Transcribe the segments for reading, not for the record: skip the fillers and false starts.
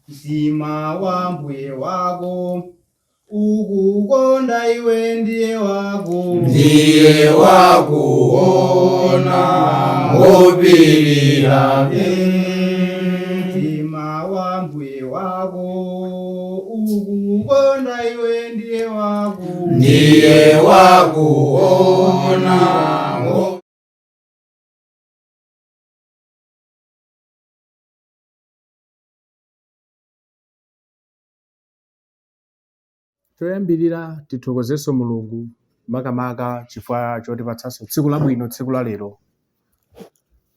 Mtima wa mbuye wako ukukonda iwe ndiye wako Ndiye wakuona ngopirira. Mtima wa mbuye wako ukukonda iwe ndiye wako Ndiye wakuona. Choyambirira tithokozenso Mulungu makamaka chifukwa chotipatsanso tsiku labwino, tsiku la lero,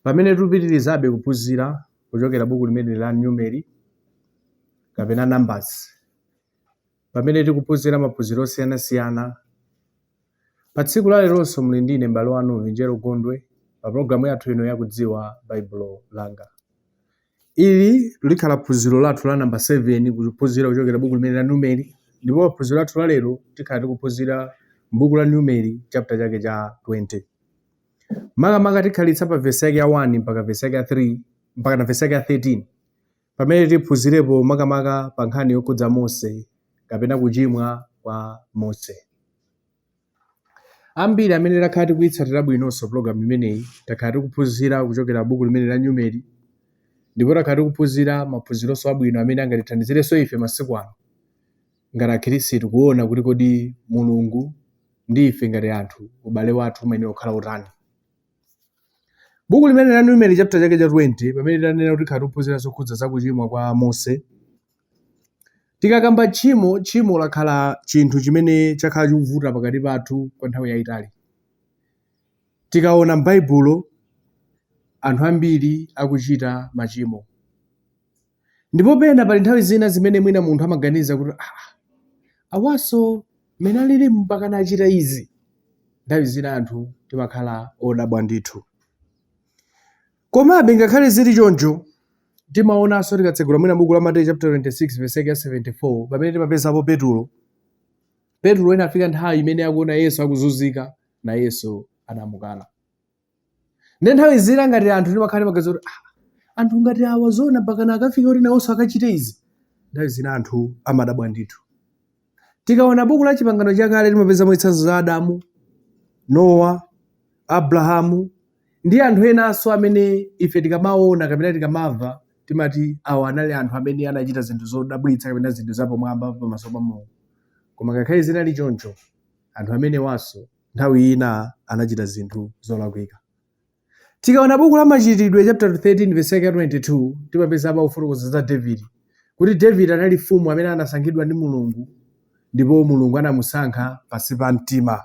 pamene tikupitirizabe kuphunzira kuchokera buku limene la Numeri kapena Numbers, pamene tikuphunzira maphunziro osiyanasiyana. Pa tsiku la leronso muli ndine m'bale wanu Vinjero Gondwe pa pologalamu yathu ino yakudziwa Baibulo langa. Ili likhala phunziro lathu la namba 7 kuphunzira kuchokera buku limene la Numeri, ndipo pa phunziro lathu la lero tikhala tikuphunzira m'buku la Numeri chapter chake cha 20. Makamaka tikhalitsa pa vesi yake ya 1 mpaka vesi yake ya 3 mpaka na vesi yake ya 13, pamene tiphunzirepo makamaka pa nkhani yokhudza Mose kapena kuchimwa kwa Mose. Ambiri amene takhala tikuyitsatira bwinonso pulogalamu imeneyi takhala tikuphunzira kuchokera buku limene la Numeri, ndipo takhala tikuphunzira maphunzironso abwino amene angatithandizirenso ife masiku ano ngati akhristu kuona kuti kodi Mulungu ndi ife ngati anthu ubale wathu umayenera kukhala utani. Buku limene la Numeri chapter chake cha 20, pamene tanena kuti tikhala tikuphunzira zokhudza za kuchimwa kwa Mose. Tikakamba tchimo, tchimo lakhala chinthu chimene chakhala chikuvuta pakati pathu kwa nthawi yayitali. Tikaona m'Baibulo anthu ambiri akuchita machimo, ndipo pena pali nthawi zina zimene mwina munthu amaganiza kuti ah, awaso mmene alili mpakana achita izi. Nthawi zina anthu timakhala odabwa ndithu. Komabe ngakhale zili choncho, timaonanso tikatsegula mwina buku la Mateyu chapter 26 verse yake ya 74, pamene timapezapo Petulo. Petulo inafika nthawi imene akuona Yesu akuzunzika, nayenso anamukana. Ndiye nthawi zina ngati anthu timakhala ndi maganizo kuti ah, anthu ngati awa zoona mpakana akafika kuti nawonso akachite izi. Nthawi zina anthu amadabwa ndithu. Tikaona buku la Chipangano Chakale timapezamo zitsanzo za Adamu, Nowa, Abrahamu ndi anthu enanso amene ife tikamaona kapena tikamamva timati awa anali anthu amene anachita zinthu zodabwitsa kapena zinthu zapamwamba pamaso pa Mulungu. Koma ngakhale zinali choncho, anthu amenewanso nthawi ina anachita zinthu zolakwika. Tikaona buku la Machitidwe chapter 13 verse yake ya 22, timapezapo akufotokoza za Davide, kuti Davide anali mfumu amene anasankhidwa ndi Mulungu, ndipo Mulungu anamusankha pansi pa mtima.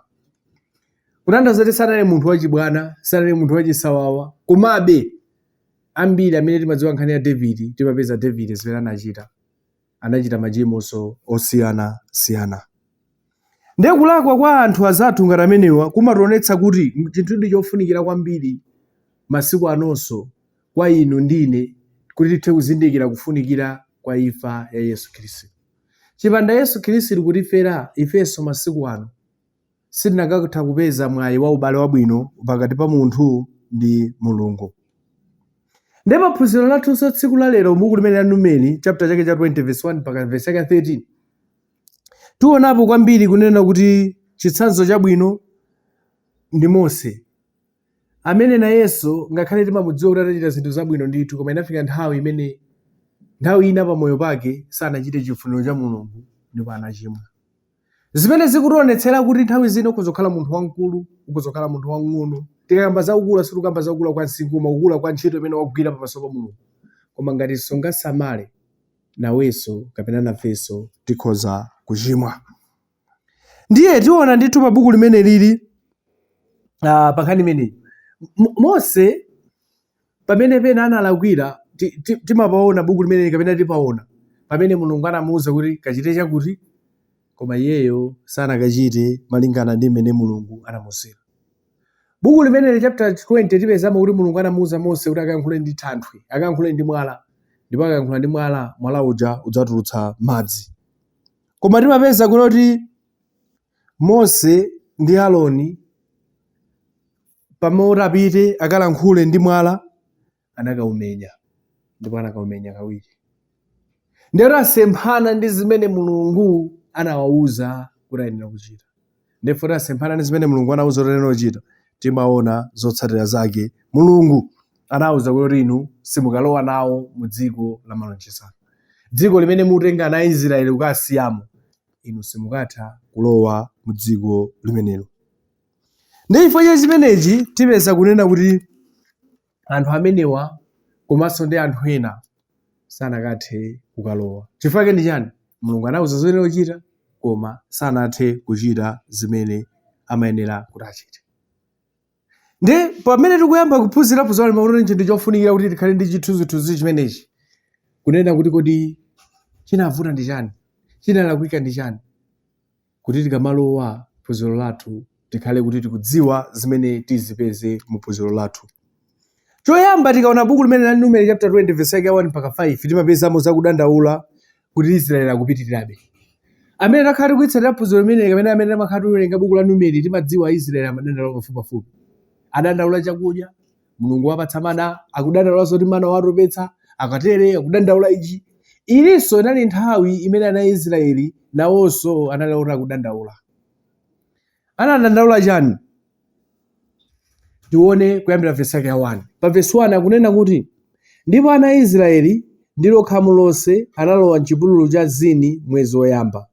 Kutanthauza kuti sanali munthu wachibwana, sanali munthu wachisawawa, komabe ambiri amene timadziwa nkhani ya Davide timapeza Davide zimene anachita. Anachita machimonso osiyanasiyana. Ndiye kulakwa kwa anthu azathu ngati amenewa kumationetsa kuti chinthu chofunikira kwambiri masiku anonso kwa inu ndi ine kuti tithe kuzindikira kufunikira kwa imfa ya Yesu Khristu. Chipanda Yesu Khristu kutifera ifenso masiku ano sitinakatha kupeza mwayi wa ubale wabwino pakati pa munthu ndi Mulungu. Ndiye pa phunziro lathunso tsiku la lero m'buku limene la Numeri chapter chake cha 20 verse 1 mpaka verse yake 13, tionapo kwambiri kunena kuti chitsanzo chabwino ndi Mose, amene nayenso ngakhale timamudziwa kuti anachita zinthu zabwino ndithu, koma inafika nthawi imene nthawi ina pamoyo pake sanachite chifuniro cha Mulungu ndipo anachimwa. Zimene zikutionetsera kuti nthawi zina ukhoza kukhala munthu wamkulu, ukhoza kukhala munthu wamng'ono. Tikakamba za kukula, sitikukamba za kukula kwa msinkhu, koma kukula kwa ntchito imene wagwira pamaso pa Mulungu. Koma ngati sungasamale, nawenso kapena nafenso tikhoza kuchimwa. Ndiye tiona ndithu pa buku limene lili pa nkhani imeneyi. Mose pamene pena analakwira, timapaona buku limeneli kapena tipaona pamene Mulungu anamuwuza kuti kachite chakuti, koma iyeyo sanakachite malingana ndi mmene Mulungu anamuwuzira. Buku limeneli chapter 20 tipezamo kuti Mulungu anamuwuza Mose kuti akayankhule ndi thanthwe, akayankhule ndi mwala, ndipo akayankhula ndi mwala, mwala uja udzatulutsa madzi. Koma timapeza kuti Mose ndi Aroni pamene apite akalankhule ndi mwala, anakaumenya, ndipo anakaumenya kawiri. Ndero asemphana ndi zimene Mulungu anawawuza kuti ayenera kuchita. Ndipo asemphana ndi zimene Mulungu anawuza kuti ayenera kuchita, timaona zotsatira zake. Mulungu anawuza kuti inu simukalowa nawo mu dziko la malonjezano, dziko limene mutenga ana a Israeli kukasiyamo, inu simukatha kulowa mu dziko limenelo. Ndi chifukwa cha chimenechi tipeza kunena kuti anthu amenewa komanso ndi anthu ena sanakathe kukalowa. Chifukwa chake ndi chani? Mulungu anawuza zoyenera kuchita, koma sanathe kuchita zimene amayenera kuti achite. Ndi pamene tikuyamba kuphunzira phunziro limaona chinthu chofunikira kuti tikhale ndi chithunzithunzi chimenechi, kunena kuti kodi chinavuta ndi chani, chinalakwika ndi chani, kuti tikamalowa phunziro lathu tikhale kuti tikudziwa zimene tizipeze mu phunziro lathu. Choyamba, tikaona buku limene la Numeri chapter 20 verse yake ya 1 mpaka 5, timapezamo zakudandaula kuti Israeli akupitirirabe. Amene takhala tikuitsatira phunziro limeneli kapena amene timakhala tikuwerenga buku la Numeri, timadziwa Israeli amadandaula pafupipafupi. Adandaula chakudya, Mulungu wapatsa mana, akudandaula zoti mana watopetsa, akatere akudandaula ichi. Ilinso inali nthawi imene ana a Israeli nawonso anali oti akudandaula. Anadandaula chani? Tione kuyambira vesi yake ya 1. Pa vesi 1 akunena kuti, ndipo ana a Israeli ndilo khamu lonse analowa m'chipululu cha Zini mwezi woyamba,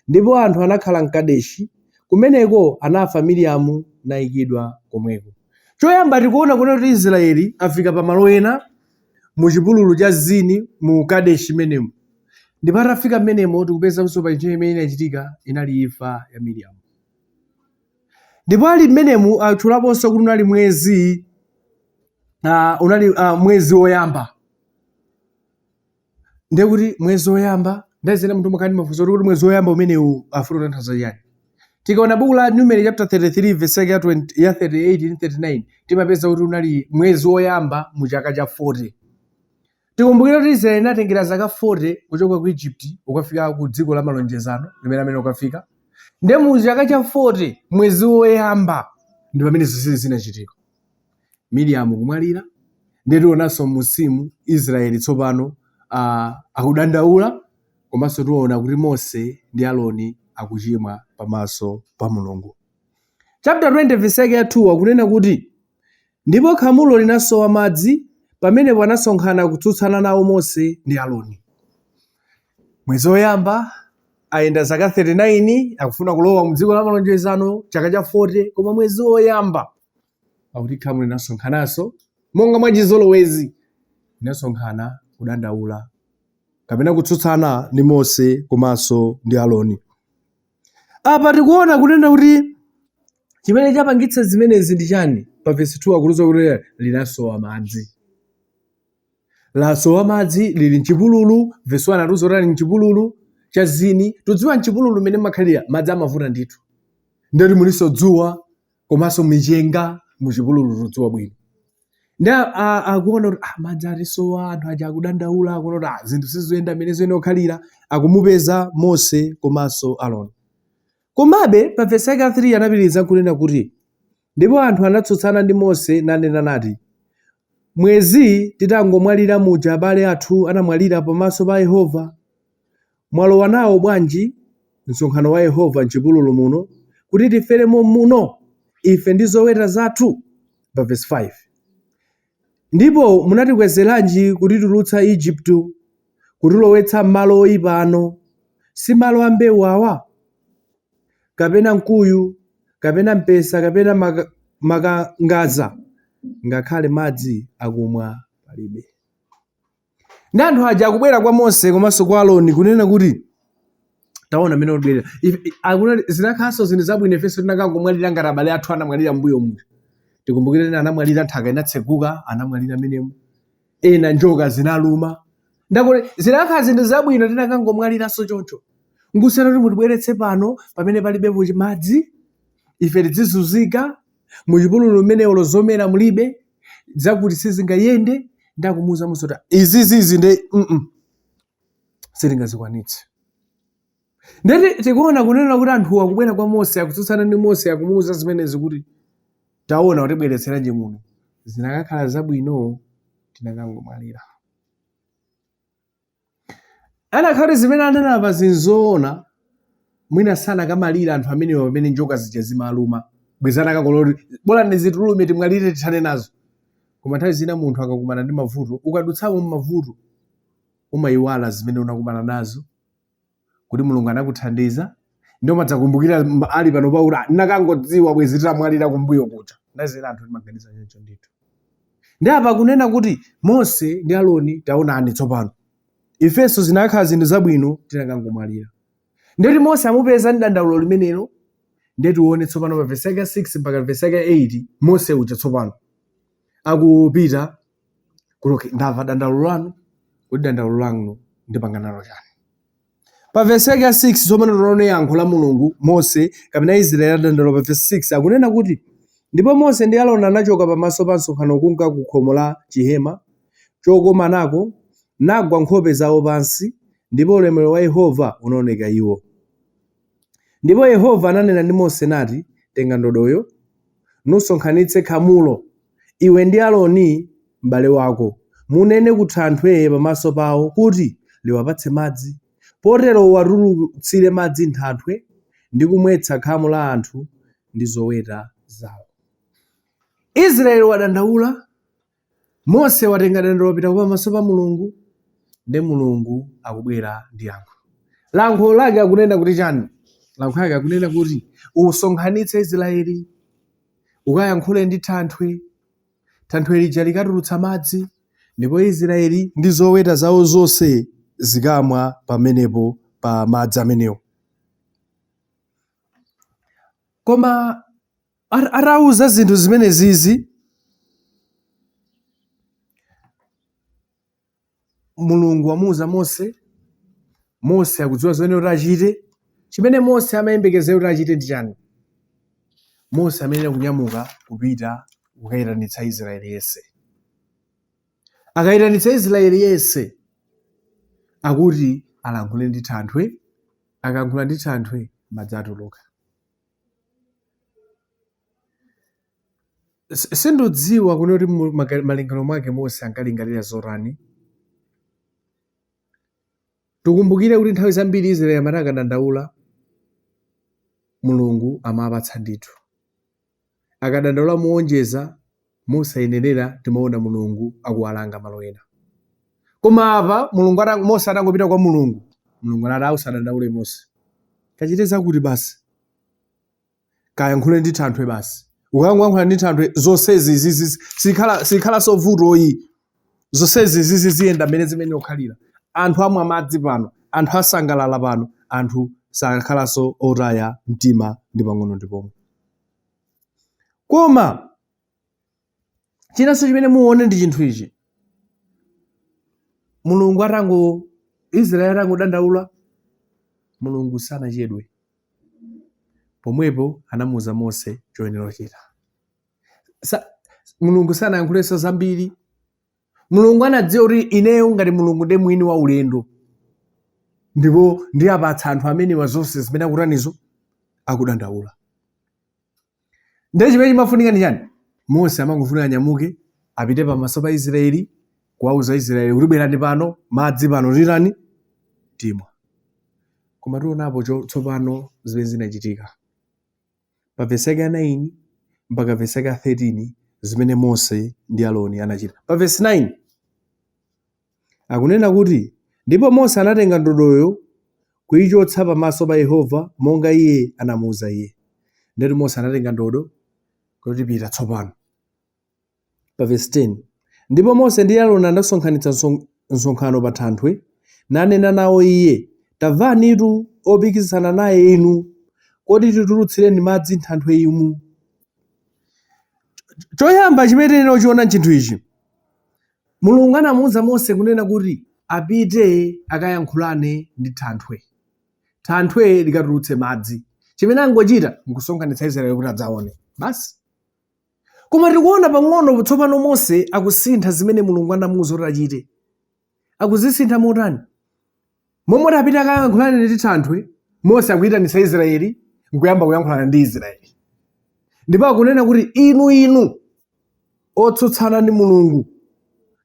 ndipo anthu anakhala m'Kadeshi, kumeneko anafa Miriamu nayikidwa komweko. Choyamba tikuona kunena kuti Israeli afika pamalo ena mu chipululu cha Zini, mu Kadeshi menemo. Ndipo atafika mmenemo tikupezanso pa ntchito imene inachitika inali imfa ya Miriamu. Ndipo ali mmenemu atchulaponso kuti unali mwezi unali mwezi woyamba. Ndiye kuti mwezi woyamba ndazena munthu umakhala ndi mafunso kuti mwezi woyamba umenewu afuna kutanthauza chiyani. Tikaona buku la Numeri chapter 33 verse yake ya 20, ya 38 ndi 39, timapeza kuti unali mwezi woyamba mu chaka cha 40. Tikumbukire kuti Israeli inatengera zaka 40 kuchoka ku Egypt ukafika ku dziko la malonjezano limene amene ukafika. Ndiye mu chaka cha 40 mwezi woyamba ndi pamene zonse zinachitika. Miriamu kumwalira, ndiye tionanso musimu Israeli tsopano akudandaula, komanso tiona kuti Mose ndi Aroni akuchimwa pamaso pa Mulungu. Chapter 20 verse yake ya 2 akunena kuti, ndipo khamulo linasowa madzi, pamenepo anasonkhana kutsutsana nawo Mose ndi Aroni. Mwezi woyamba ayenda zaka 39 akufuna kulowa mu dziko la malonjezano chaka cha 40, koma mwezi woyamba pakuti khamu linasonkhananso monga mwachizolowezi, linasonkhana kudandaula kapena kutsutsana ndi Mose komanso ndi Aroni. Apa tikuona kunena kuti chimene chapangitsa zimenezi ndi chani? Pa vesi 2 akutiuza kuti linasowa madzi. Lasowa madzi, lili mchipululu. Vesi 1 atiuza kuti ali mchipululu cha Zini. Tudziwa mchipululu mmene makhalira madzi amavuta ndithu, ndeti mulinso dzuwa komanso michenga muchipululu, tudziwa bwino. Ndi akuona kuti madzi atisowa, anthu aja akudandaula, akuona kuti zinthu sizikuyenda mmene ziyenera kukhalira, akumupeza Mose komanso Aroni. Komabe pa vesi yake ya 3 anapitiriza kunena kuti, ndipo anthu anatsutsana ndi Mose nanena nati, mwezi titangomwalira muja abale athu anamwalira pamaso pa Yehova, mwalowa nawo bwanji msonkhano wa Yehova m'chipululu muno, kuti tifere mommuno, ife ndi zoweta zathu? Pa vesi 5, ndipo munatikwezeranji kutitulutsa Igupto, kutilowetsa m'malo oyipa ano? Si malo a mbewu awa, kapena mkuyu, kapena mpesa, kapena makangaza, ngakhale madzi akumwa palibe. Ndi anthu aja akubwera kwa Mose komanso kwa Aroni kunena kuti, taona mmene akubwerera. Akunena kuti zinakhalanso zinthu zabwino ifenso tinakangomwalira ngati abale athu anamwalira m'mbuyo muja. Tikumbukire ena anamwalira nthaka inatseguka, anamwalira menemo, ena njoka zinaluma. Ndakuti zinakhala zinthu zabwino tinakangomwaliranso choncho, nkusiyana kuti mutibweretse pano pamene palibepo madzi, ife tidzizunzika muchipululu mmene olo zomera mulibe, zakuti sizingayende. Ndakumuuza Mose kuti izizizi nde sitingazikwanitse. Ndeti tikuona kunena kuti anthu akubwera kwa Mose, akutsutsana ndi Mose, akumuuza zimenezi kuti taona utibweretseranji muno, zinakakhala zabwino tinakangomwalira. Anakhala kuti zimene anena apa zinzoona, mwina sanakamalira anthu amenewa pamene njoka zija zimaluma. Bwezi anakakolola kuti bola ndizitulume timwalire tithane nazo. Koma nthawi zina munthu akakumana ndi mavuto, ukadutsamo m'mavuto, umayiwala zimene unakumana nazo, kuti Mulungu anakuthandiza, ndi umadzakumbukira ali pano pakuti "Ah, ndinakangodziwa bwezi titamwalira kumbuyo kuja. Nthawi zina anthu timaganiza choncho ndithu. Ndi apa kunena kuti Mose ndi Aroni taonani tsopano. Ifenso zinakhala zinthu zabwino tinakangomwalira. Ndeti Mose amupeza ndi dandaulo limenelo. Ndiye tione tsopano pa vesi yake ya 6 mpaka vesi yake ya 8 Mose uja tsopano akupita kuti okay, ndamva dandaulo lanu, kuti dandaulo lanu ndipanga nalo chani. Pa vesi yake ya 6 tsopano tione yankho la Mulungu. Mose kapena Israeli adandaula pa vesi 6 akunena kuti ndipo Mose ndi Aroni anachoka pamaso pa msonkhano kunka ku khomo la chihema chokomanako, nagwa nkhope zawo pansi, ndipo ulemerero wa Yehova unaoneka iwo. Ndipo Yehova ananena ndi Mose nati, Tenga ndodoyo, nusonkhanitse khamulo, iwe ndi Aroni mbale wako, munene kuthanthwe pamaso pawo, kuti liwapatse madzi. Potero uwatulutsire madzi m'thanthwe, ndi kumwetsa khamu la anthu ndi zoweta zawo. Israeli wadandaula, Mose watenga dandaulo wapita pamaso pa Mulungu, ndi Mulungu akubwera ndi yankho. Yankho lake akunena kuti chani? Yankho lake akunena kuti usonkhanitse Israeli, ukayankhule ndi thanthwe, thanthwe lija likatulutsa madzi, ndipo Israeli ndi zoweta zawo zonse zikamwa pamenepo pa madzi amenewo. Koma atauza zinthu zimenezizi, Mulungu wamuuza Mose, Mose akudziwa zoyenera kuti achite. Chimene Mose amayembekezera kuti achite ndi chani? Mose amayenera kunyamuka kupita kukayitanitsa Israeli yense. Akayitanitsa Israeli yense, akuti alankhule ndi thanthwe, akayankhula ndi thanthwe, madzi atuluka. Sindidziwa kunena kuti malingaliro mwake Mose ankalingalira zotani. Tikumbukire kuti nthawi zambiri Israeli amati akadandaula, Mulungu amawapatsa ndithu. Akadandaula moonjeza, mosayenerera, timaona Mulungu akuwalanga malo ena. Koma apa Mulungu Mose atangopita kwa Mulungu, Mulungu anati, "Ah, usadandaule Mose. Kachite zakuti basi. Kayankhule ndi thanthwe basi. Ukangoyankhula ndi thanthwe zonsezi izizi sikhalanso vuto iyi. Zonsezi izizi ziyenda mmene zimene kukhalira. Anthu amwa madzi pano, anthu asangalala pano, anthu sakhalanso otaya mtima ndi pang'ono ndi pomwe. Koma chinanso chimene muone ndi chinthu ichi. Mulungu atango Israeli atangodandaula, Mulungu sanachedwe. Pomwepo anamuuza Mose choyenera kuchita. Mulungu sanayankhulenso zambiri. Mulungu anadziwa kuti ineyo ngati Mulungu ndiye mwini wa ulendo, ndipo ndiyapatsa anthu amenewa zonse zimene akutanizo akudandaula. Ndiye chimene chimafunika ndi chani? Mose amangofunika anyamuke apite pamaso pa Israeli kuwauza Israeli kuti bwerani pano, madzi pano titani timwa. Koma tionapo tsopano zimene zinachitika pa vesi yake ya 9 mpaka vesi yake ya 13 zimene Mose ndi Aroni anachita. Pa vesi 9 akunena kuti ndipo Mose anatenga ndodoyo kuyichotsa pamaso pa Yehova monga iye anamuuza iye. Ndeti Mose anatenga ndodo kuti pita tsopano. Pa vesi 10 ndipo Mose ndi Aroni anasonkhanitsa msonkhano pa thanthwe, nanena nawo iye, tamvanitu opikisana naye inu, kodi titulutsireni madzi m'thanthwe imu? Choyamba chimene tiyenera kuchiona nchinthu ichi. Mulungu anamuuza Mose kunena kuti apite akayankhulane ndi thanthwe. Thanthwe likatulutse madzi. Chimene angochita nkusonkhanitsa Israeli kuti adzaone. Basi. Koma tikuona pang'ono tsopano Mose akusintha zimene Mulungu anamuuza kuti achite. Akuzisintha motani? Momwe apite akayankhulane ndi thanthwe, Mose akuyitanitsa Israeli nkuyamba kuyankhulana ndi Israeli. Ndipo akunena kuti inu inu otsutsana ndi Mulungu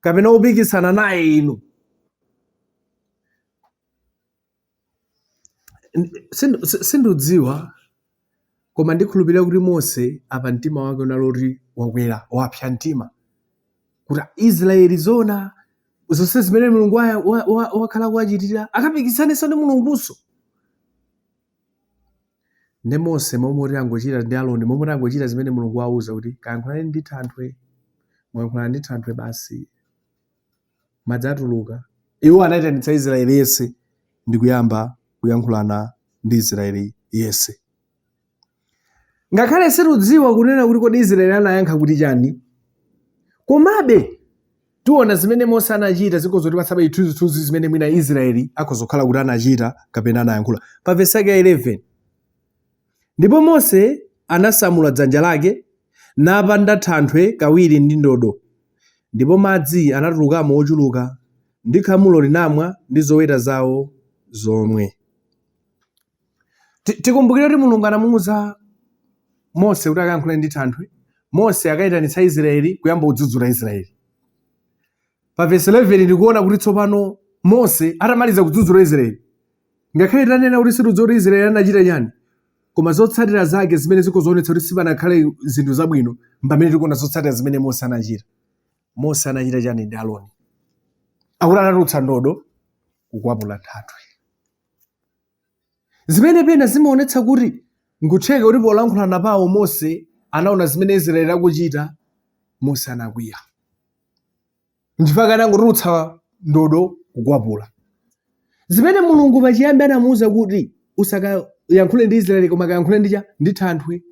kapena opikisana naye inu. Sindidziwa, koma ndikhulupirira kuti Mose apa mtima wake unali oti wakwera, wapsa mtima kuti Israeli zona zonse zimene Mulungu wakhala kuwachitira akapikisanenso ndi Mulungunso. Nde Mose momwe kuti angochita ndi Aroni, momwe kuti angochita zimene Mulungu wauza kuti kayankhulani ndi thanthwe, mukayankhulana ndi thanthwe basi madzi atuluka. Iwo anayitanitsa Israeli yense ndi kuyamba kuyankhulana ndi Israeli yense. Ngakhale sitidziwa kunena kuti kodi Israeli anayankha kuti chani, komabe tiona zimene Mose anachita zikhoza kutipatsabe chithunzithunzi zimene mwina Israeli akhoza kukhala kuti anachita kapena anayankhula. Pa vesi yake ya 11, ndipo Mose anasamula dzanja lake napanda thanthwe kawiri ndi ndodo, ndipo madzi anatulukamo ochuluka, ndi khamulo linamwa ndi zoweta zawo zomwe. Tikumbukire kuti Mulungu anamuwuza Mose kuti akayankhule ndi thanthwe. Mose akayitanitsa Israeli kuyamba kudzudzula Israeli. Pa vesi 11 ndikuona kuti tsopano Mose atamaliza kudzudzula Israeli, ngakhale tanena kuti sitidziwa kuti Israeli anachita chani, koma zotsatira zake zimene zikuonetsa kuti sipanakhale zinthu zabwino, pamene tikuona zotsatira zimene Mose anachita. Mose anachita chani ndi Aroni? Akuti anatulutsa ndodo kukwapula thanthwe. Zimene pena zimaonetsa kuti nkutheka kuti polankhulana pawo Mose anaona zimene Israeli akuchita, Mose anakwiya. Nchifukwa anangotulutsa ndodo kukwapula. Zimene Mulungu pachiyambi anamuwuza kuti usakayankhule ndi Israeli koma kayankhule ndi cha ndi thanthwe.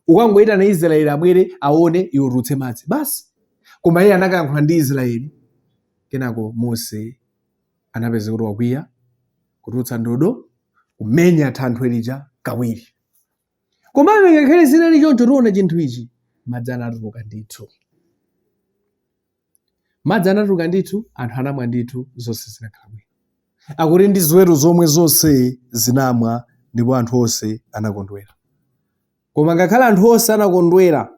Ukangoyitana Israeli abwere aone iwe utulutse madzi. Basi. Koma iye anakayankhula ndi Israeli. Kenako Mose anapeza kuti wakwiya, kutulutsa ndodo, kumenya thanthwe lija kawiri. Komabe ngakhale zinali choncho, tiona chinthu ichi, madzi anatuluka ndithu. Madzi anatuluka ndithu, anthu anamwa ndithu, zonse zinakhala bwino. Akuti ndi ziweto zomwe zonse zinamwa ndipo anthu onse anakondwera. Koma ngakhale anthu onse anakondwera,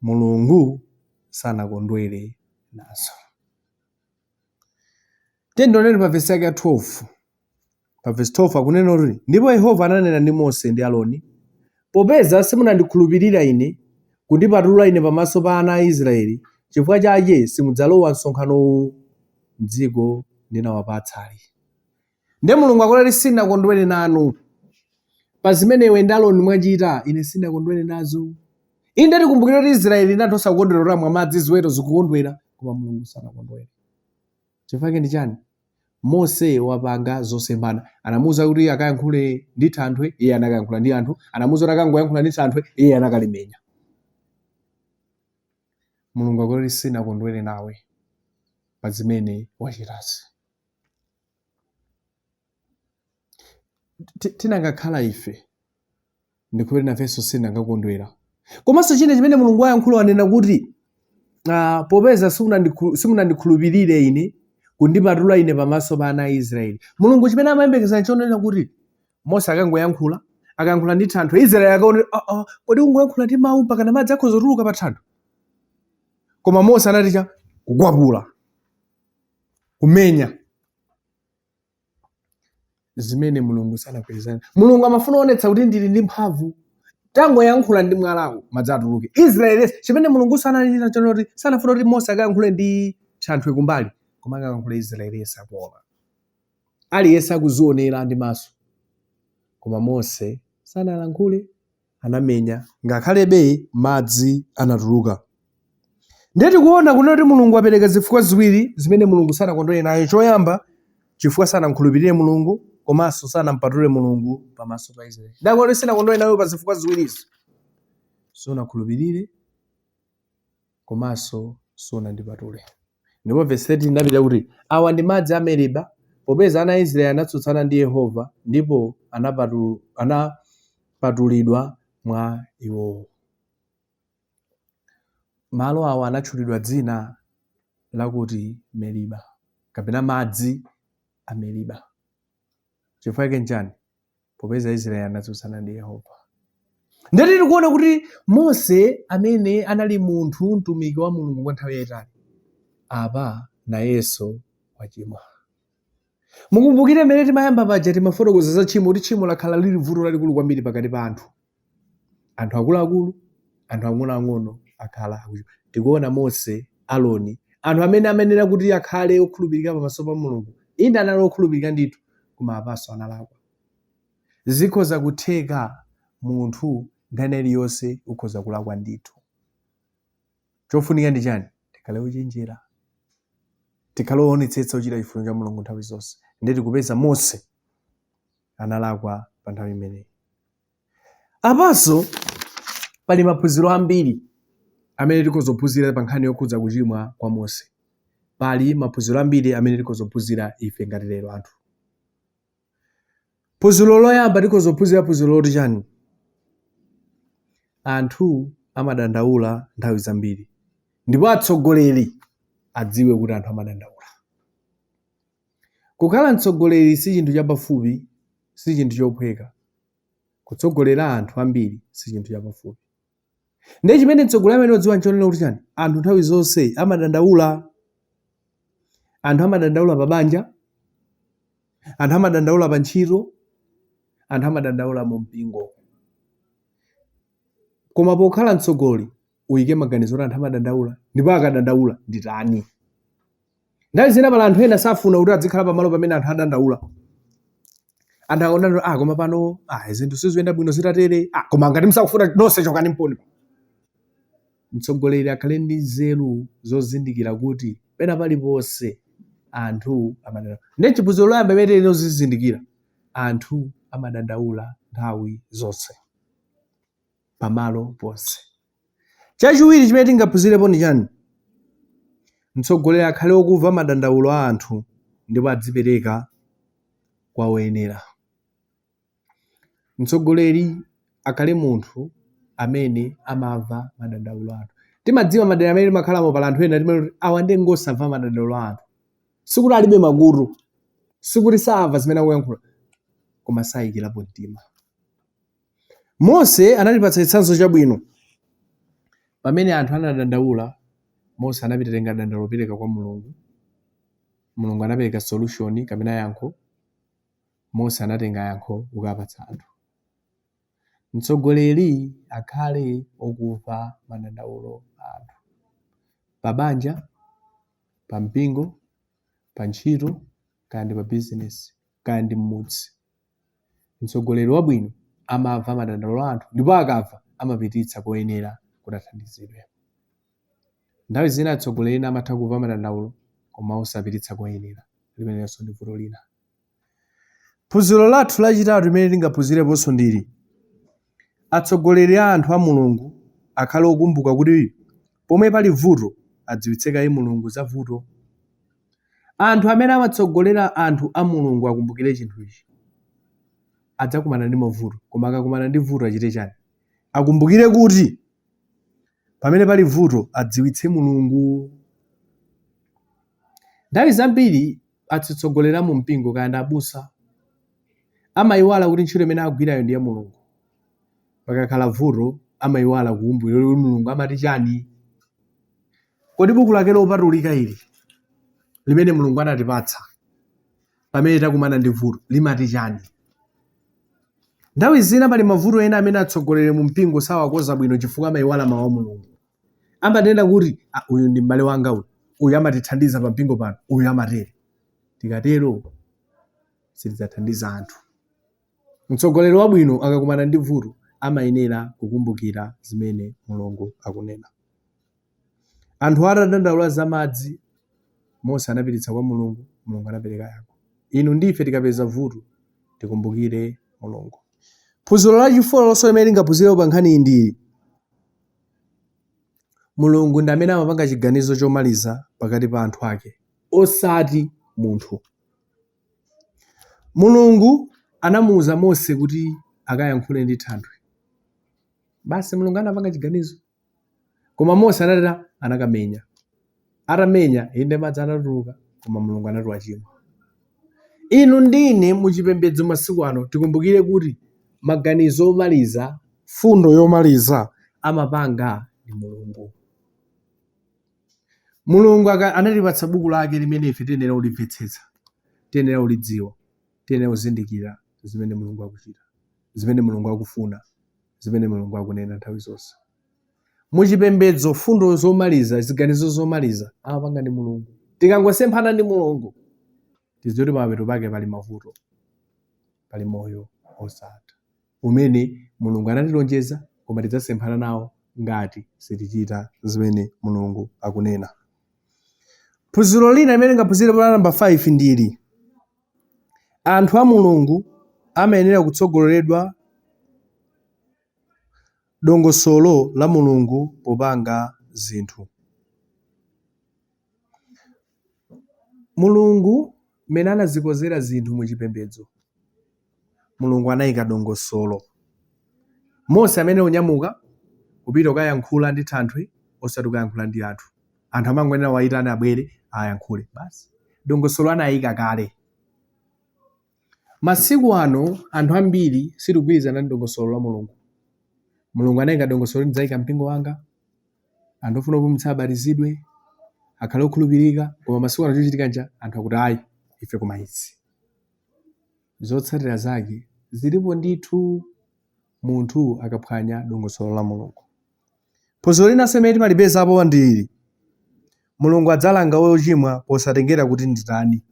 Mulungu sanakondwere nazo. Tiyeni pa vesi yake ya 12. Pa vesi 12 akunena kuti, ndipo Yehova ananena ndi Mose ndi Aroni, popeza simunandikhulupirira ine, kundipatula ine pamaso pa ana a Israeli, chifukwa chache simudzalowa msonkhano uwu m'dziko ndinawapatsali. Ndiye Mulungu akuti sindinakondwere nanu pa zimene iwe ndi Aroni mwachita, ine sindinakondwere nazo. Inde tikumbukire kuti Israeli ndi anthu osakondwera kuti amwa madzi, ziweto zikukondwera, koma Mulungu sanakondwere. Chifukwa chake ndi chani? Mose wapanga zosemphana. Anamuwuza kuti akayankhule ndi thanthwe, iye anakayankhula ndi anthu. Anamuwuza kuti akangoyankhula ndi thanthwe, iye anakalimenya. Mulungu akuti sindinakondwere nawe pa zimene wachitazi. Tinakakhala ife ndikuti nafenso sitinakakondwera. Komanso china chimene Mulungu wayankhula wanena kuti popeza simunandikhulupirire ine kundipatula ine pamaso pa ana a Israeli. Mulungu chimene amayembekeza nchonena kuti Mose akangoyankhula, akayankhula ndi thanthwe, Israeli akaone, kodi ungoyankhula ndi mawu mpaka na madzi akhoza kutuluka pa thanthwe? Koma Mose anati cha kukwapula, kumenya, zimene Mulungu sanagwirizane. Mulungu amafuna kuonetsa kuti ndili ndi mphamvu, tangoyankhula ndi mwalawo madzi atuluke. Israeli yense, chimene Mulungu sanachita chonoti sanafuna kuti Mose akayankhule ndi thanthwe kumbali, koma akayankhule Israeli yense akuona, aliyense akuzionera ndi maso. Koma Mose sanalankhule, anamenya, ngakhalebe madzi anatuluka. Ndiye tikuona kunena kuti Mulungu apereka zifukwa ziwiri zimene Mulungu sanakondwere nayo. Choyamba, chifukwa sanamkhulupirire Mulungu, komanso sanampatule Mulungu pamaso pa Israeli. Ndakuti sinakondwere nayo pa zifukwa ziwirizo, sunakhulupirire komanso sunandipatule. Ndipo vesi 13 inapita kuti, awa ndi madzi a Meriba, popeza ana a Israeli anatsutsana ndi Yehova, ndipo anapatulidwa mwa iwowo. Malo awa anatchulidwa dzina lakuti Meriba, kapena madzi a Meriba. Chifukwa chake nchani? Popeza Israeli anatsutsana ndi Yehova. Ndiye tikuona kuti Mose amene anali munthu mtumiki wa Mulungu kwa nthawi yayitali, apa nayenso wachimwa. Mukumbukire mmene timayamba paja timafotokoza za tchimo, kuti tchimo lakhala lili vuto lalikulu kwambiri pakati pa anthu. Anthu akuluakulu, anthu ang'onoang'ono akhala akuchimwa. Tikuona Mose, Aroni, anthu amene amayenera kuti akhale okhulupirika pamaso pa Mulungu. Inde anali okhulupirika ndithu, koma apanso analakwa. Zikhoza kutheka munthu nthawi ina iliyonse ukhoza kulakwa ndithu. Chofunika ndi chani? Tikhale ochenjera, tikhale oonetsetsa ochita chifuniro cha Mulungu nthawi zonse. Ndiye tikupeza Mose analakwa pa nthawi imeneyi. Apanso pali maphunziro ambiri amene tikhoza kuphunzira pa nkhani yokhudza kuchimwa kwa Mose. Pali maphunziro ambiri amene tikhoza kuphunzira ife ngati lero anthu. Phunziro loyamba tikhoza kuphunzira phunziro loti chani? Anthu amadandaula nthawi zambiri ndipo atsogoleri adziwe kuti anthu amadandaula. Kukhala mtsogoleri si chinthu chapafupi, si chinthu chophweka. Kutsogolera anthu ambiri si chinthu chapafupi. Ndiye chimene mtsogoleri amayenera kudziwa nchonena kuti chani? Anthu nthawi zonse amadandaula. Anthu amadandaula pa banja, anthu amadandaula pa ntchito, anthu amadandaula mu mpingo. Koma pokhala mtsogoleri uyike maganizo kuti anthu amadandaula ndipo akadandaula nditani? Nthawi zina pali anthu ena safuna kuti adzikhala pamalo pamene anthu adandaula. Anthu akadandaula, ah, koma pano ah, zinthu sizikuyenda bwino zitatere, ah, koma ngati musakufuna nonse chokani mponi. Mtsogoleri akhale ndi nzeru zozindikira kuti pena paliponse anthu amadandaula. Ndiye chiphunziro loyamba imene tiyenera kuzizindikira, anthu amadandaula nthawi zonse, pamalo ponse. Chachiwiri chimene tingaphunzirepo ndi chani? Mtsogoleri akhale wokumva madandaulo a anthu ndipo adzipereka kwa oyenera. Mtsogoleri akhale munthu amene amamva madandaulo a anthu. Timadziwa madera amene timakhalamo pali anthu ena timati awa ndi ngosamva madandaulo a anthu. Sikuti alibe makutu, sikuti samva zimene akuyankhula, koma sayikirapo mtima. Mose anatipatsa chitsanzo chabwino. Pamene anthu anadandaula, Mose anapita tenga dandaulo kupereka kwa Mulungu. Mulungu anapereka solution kapena yankho. Mose anatenga yankho kukapatsa anthu. Mtsogoleri akhale okumva madandaulo a anthu. Pa banja, pa mpingo, pa ntchito, kaya ndi pa business, kaya ndi m'mudzi. Mtsogoleri wabwino amamva madandaulo a anthu ndipo akamva amapititsa koyenera kuti athandizidwe. Nthawi zina atsogoleri ena amatha kumva madandaulo koma osapititsa koyenera. Limenelonso ndi vuto lina. Phunziro lathu lachitatu limene tingaphunzireponso ndili atsogoleri a anthu a Mulungu akhale okumbuka kuti pomwe pali vuto adziwitse kaye Mulungu za vuto. Anthu amene amatsogolera anthu a Mulungu akumbukire chinthu ichi. Adzakumana ndi mavuto, koma akakumana ndi vuto achite chani? Akumbukire kuti pamene pali vuto adziwitse Mulungu. Nthawi zambiri atsogoleri a mu mpingo kaya ndi abusa amayiwala kuti ntchito imene agwirayo ndi ya Mulungu. Pakakhala vuto amayiwala kukumbukira kuti Mulungu amati chani. Kodi buku lake lopatulika ili limene Mulungu anatipatsa pamene takumana ndi vuto limati chani? Nthawi zina pali mavuto ena amene atsogoleri mu mpingo sawakonza bwino chifukwa amayiwala mawu a Mulungu. Amanena kuti ah, uyu ndi m'bale wanga uyu, uyu amatithandiza pa mpingo pano, uyu amatere. Tikatero sitidzathandiza anthu. Mtsogoleri wabwino akakumana ndi vuto amayenera kukumbukira zimene Mulungu akunena. Anthu atadandaula za madzi, Mose anapititsa kwa Mulungu, Mulungu anapereka yankho. Inu ndi ife tikapeza vuto, tikumbukire Mulungu. Phunziro lachifolo lonse limene tingaphunzirepo pa nkhani iyi ndi ili. Mulungu ndi amene amapanga chiganizo chomaliza pakati pa anthu ake, osati munthu. Mulungu anamuwuza Mose kuti akayankhule ndi thanthwe. Basi Mulungu anapanga chiganizo. Koma Mose anatera anakamenya. Atamenya, inde madzi anatuluka, koma Mulungu anati wachimwa. Inu ndi ine muchipembedzo masiku ano tikumbukire kuti maganizo omaliza, fundo yomaliza amapanga ndi Mulungu. Mulungu anatipatsa buku lake limene ife tiyenera kulimvetsetsa. tiyenera kulidziwa, tiyenera kuzindikira zimene Mulungu akuchita, zimene Mulungu akufuna, zimene Mulungu akunena nthawi zonse. Muchipembedzo fundo zomaliza, ziganizo zomaliza amapanga ndi Mulungu. Tikangosemphana ndi Mulungu, tidziwe kuti pamapeto pake pali mavuto, pali moyo osatha umene Mulungu anatilonjeza, koma tidzasemphana nawo ngati sitichita zimene Mulungu akunena. Phunziro lina limene tingaphunzire pa namba 5 ndili anthu a Mulungu amayenera kutsogoleredwa dongosolo la Mulungu popanga zinthu. Mulungu mmene anazikonzera zinthu mu chipembedzo, Mulungu anayika dongosolo. Mose amene unyamuka kupita kukayankhula ndi thanthwe osati kukayankhula ndi anthu. Anthu amangoyenera wayitane abwere ayankhule basi. Dongosolo anayika kale. Masiku ano anthu ambiri sitikugwirizana ndi dongosolo la Mulungu. Mulungu anayika dongosolo, ndidzayika mpingo wanga, anthu ofuna kupulumutsa abatizidwe, akhale okhulupirika, koma masiku ano chochitika ncha anthu akuti ayi, ife koma izi. Zotsatira zake zilipo ndithu munthu akaphwanya dongosolo la Mulungu. Phunziro linanso limene timalipeza apo ndi ili: Mulungu adzalanga ochimwa posatengera kuti nditani.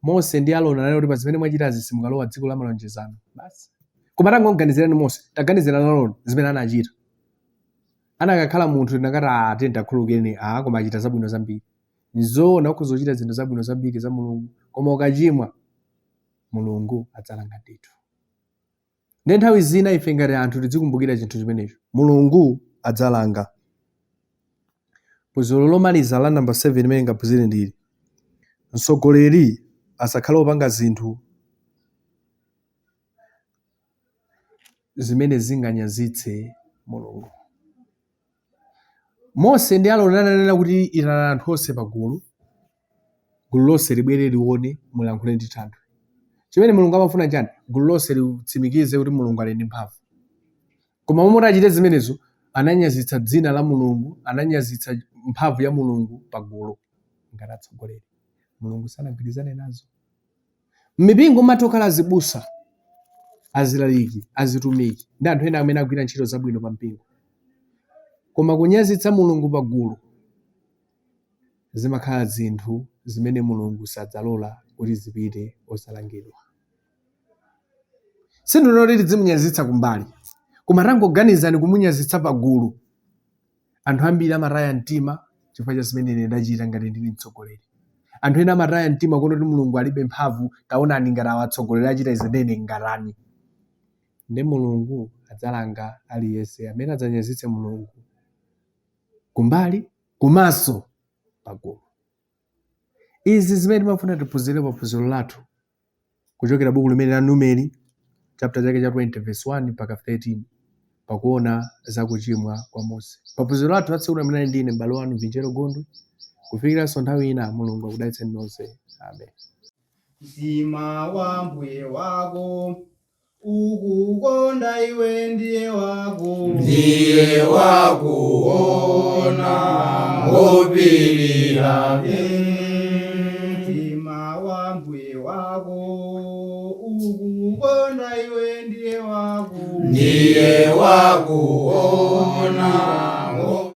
Mose ndi Aroni ananena kuti pa zimene mwachitazi simukalowa dziko la malonjezano. Basi. Koma tangoganizirani Mose, taganizirani Aroni zimene anachita. Anakakhala munthu tinakati ah tiyeni takhululukireni ah koma achita zabwino zambiri. Nzoona ukhoza kuchita zinthu zabwino zambiri za Mulungu, koma ukachimwa Mulungu adzalanga ndithu. Ndiye nthawi zina ife ngati anthu tidzikumbukira chinthu chimenecho. Mulungu adzalanga. Phunziro lomaliza la namba 7 limene tingaphunzire ndili mtsogoleri asakhale wopanga zinthu zimene zinganyazitse Mulungu. Mose ndi Aroni ananena kuti itanani anthu onse pagulu, gulu lonse libwere lione, mulankhule ndi thanthwe. Chimene Mulungu amafuna nchani? Gulu lonse litsimikize kuti Mulungu ali ndi mphamvu. Koma momwe achite zimenezo, ananyazitsa dzina la Mulungu, ananyazitsa mphamvu ya Mulungu pagulu ngati atsogoleri. Mulungu sanagwirizane nazo. M'mipingo mumatha kukhala azibusa, azilaliki, azitumiki ndi anthu ena amene agwira ntchito zabwino pa mpingo. Koma kunyazitsa Mulungu pagulu zimakhala zinthu zimene Mulungu sadzalola kuti zipite osalangidwa. Sindinena kuti tidzimunyazitsa kumbali, koma tangoganizani kumunyazitsa pagulu. Anthu ambiri amataya mtima chifukwa cha zimene ine ndachita ngati ndili mtsogoleri. Anthu ena amataya mtima kuona kuti Mulungu alibe mphamvu, taonani ngati awa atsogoleri achita izi ndene ngatani. Ndi Mulungu adzalanga aliyense amene adzanyazitse Mulungu kumbali komanso pagulu. Izi zimene timafuna tiphunzire pa phunziro lathu kuchokera buku limene la Numeri chapter chake cha 20 verse 1 mpaka 13 pakuona za kuchimwa kwa Mose. Pa phunziro lathu la tsiku limene ndine m'bale wanu Vinjero Gondwe, kufikiranso nthawi ina Mulungu akudalitseni nonse. Amen. Mtima wa mbuye wako ukukonda iwe ndiye wako, Ndiye wakuona ngopirira. Mtima wa mbuye wako ukukonda iwe ndiye wako, Ndiye wakuona.